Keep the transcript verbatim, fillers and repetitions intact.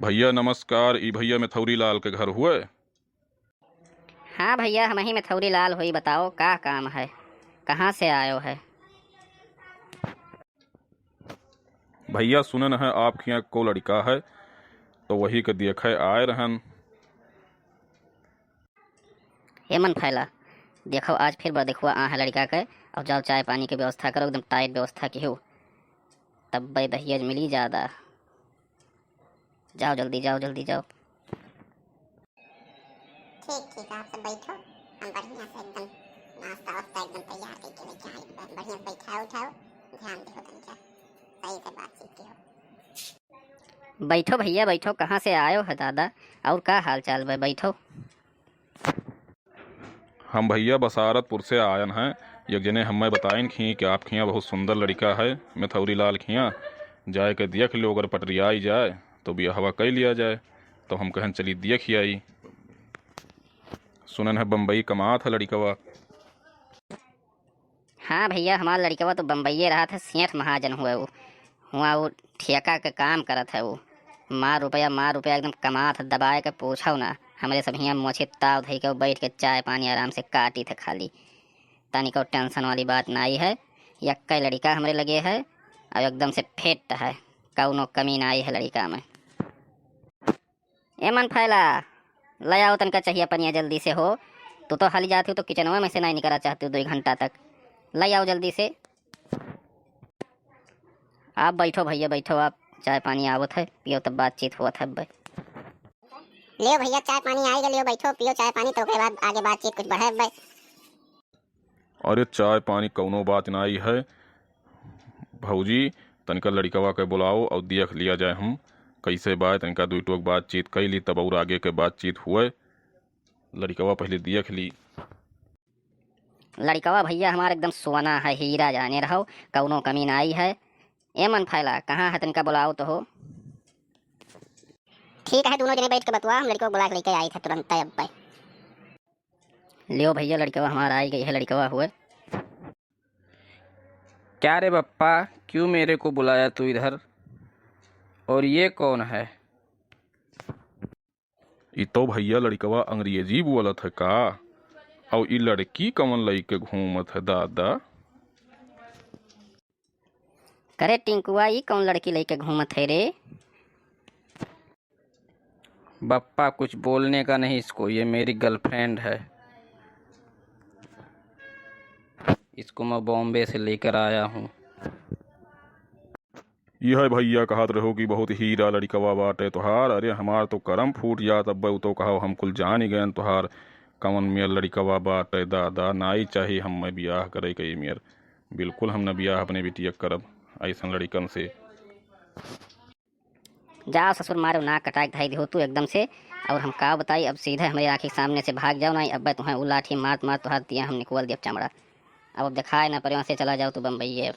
भइया नमस्कार, ई भइया मेथौरी लाल के घर हुए? हाँ भइया, हमही मेथौरी लाल हुई, बताओ का काम है, कहाँ से आयो है? भइया सुनन है आप खियाँ को लड़िका है, तो वही के देखे आए रहन। ए मन फैला, देखो आज फिर बरदिखुआ आ है लड़िका के, और जाओ चाय पानी के व्यवस्था करो, एकदम टाइट व्यवस्था किहो, तब्बे दहेज मिली ज्यादा। जाओ जल्दी, जाओ जल्दी, जाओ। ठीक, ठीक, आप सब बैठो, हम बढ़िया से एकदम नाश्ता वास्ता एकदम तैयार करके लेके आए, ब-, बढ़िया से बैठाओ, उठाओ, ध्यान दिहो तनिका, सही से बातचीत किहो। बैठो भइया, बैठो, कहाँ से आयो है दादा, और का हाल चाल बा, बैठो। हम भइया बसारतपुर से आयन हैं। एक जने हम्मे बताइन खी कि आप खियाँ बहुत सुंदर लड़िका है, मेथौरी लाल खियाँ। जाए के देख लो, अगर पटरियाई जाए तो बियाहवा कइ लिया जाए। तो हम कहन चली देख ही आई। सुनन है बम्बई कमात है लड़िकवा। हाँ भइया, हमार लड़िकवा तो बम्बइये रहत है, सेठ महाजन हुए उ। हुआँ उ ठेका के काम करत है उ। मार रुपया, मार रुपया एकदम कमात है, दबाए के पूछो ना। हमरे सब हियाँ मोछे ताव धइ के बैठ के चाय पानी आराम से काटी थे खाली। तनिको टेंशन वाली बात नाई है। यक्कै लड़िका हमरे लगे है और एकदम से फिट है, कौनो कमी नाई है लड़िका में। ए मन फैला, ले आओ तनिका चाहिए पनिया जल्दी से हो। तू तो हाली जाती हो तो किचनवा में से नहीं निकला चाहती हो दो घंटा तक। ले आओ जल्दी से। आप बैठो भइया, बैठो, आप चाय पानी आवत है, पियो तब बातचीत होत है। ले भइया, चाय पानी आई गए, लियो बैठो, पियो चाय पानी, तो ओकरे बाद आगे बातचीत कुछ बढ़े भाई। अरे चाय पानी कौनो बात नाई है भौजी, तनिका लड़िकवा के बुलाओ और देख लिया जाए हम कैसे बाय, तनिका दुई टोक बातचीत कइ ली तब और आगे के बातचीत हुए। लड़िकवा पहले देख ली। लड़िकवा भइया हमार एकदम सोना है, हीरा जाने रहो, कौनो कमी नाई है। ए मन फैला, कहाँ है तनिका बुलाओ तो हो। ठीक है, दोनों जने बैठ के बतुआ, हम लड़िकवा बुला के लेके आई थे तुरंत अब। लियो भइया, लड़िकवा हमार आई गई है, लड़िकवा हुए। क्या रे बप्पा, क्यों मेरे को बुलाया तू इधर? और ये कौन है? ई तो भइया लड़िकवा अंग्रेजी बोलत है का? और ई लड़की कौन लइके घूमत है दादा? करे टिंकुआ, ई कौन लड़की लइके घूमत है रे? बप्पा, कुछ बोलने का नहीं इसको, ये मेरी गर्लफ्रेंड है। इसको मैं बॉम्बे से लेकर आया हूँ। यह भइया कहत रहो कि बहुत हीरा लड़िकवा बाटे तोहार। अरे हमार तो करम फूट जात अब्बे, उ तो कहो हम कुल जानी गयन तोहार कवन मेर लड़िकवा बाटे दादा। नाई चाही हम्मे बियाह करे के मेर, बिल्कुल हम न बियाह अपने बिटिया के करब ऐसन लड़िकन से। जाओ ससुर, मारो नाक कटाए के धई दिहो तू एकदम से। और हम का बताई, अब सीधे हमरे आँखी के सामने से भाग जाओ, नाई अब्बे तुहें उ लाठी मारत मारत तुहार दिया हम निकल दियब चमड़ा। अब, अब देखाए ना पड़े, वहाँ से चला जाओ तू बम्बई। अब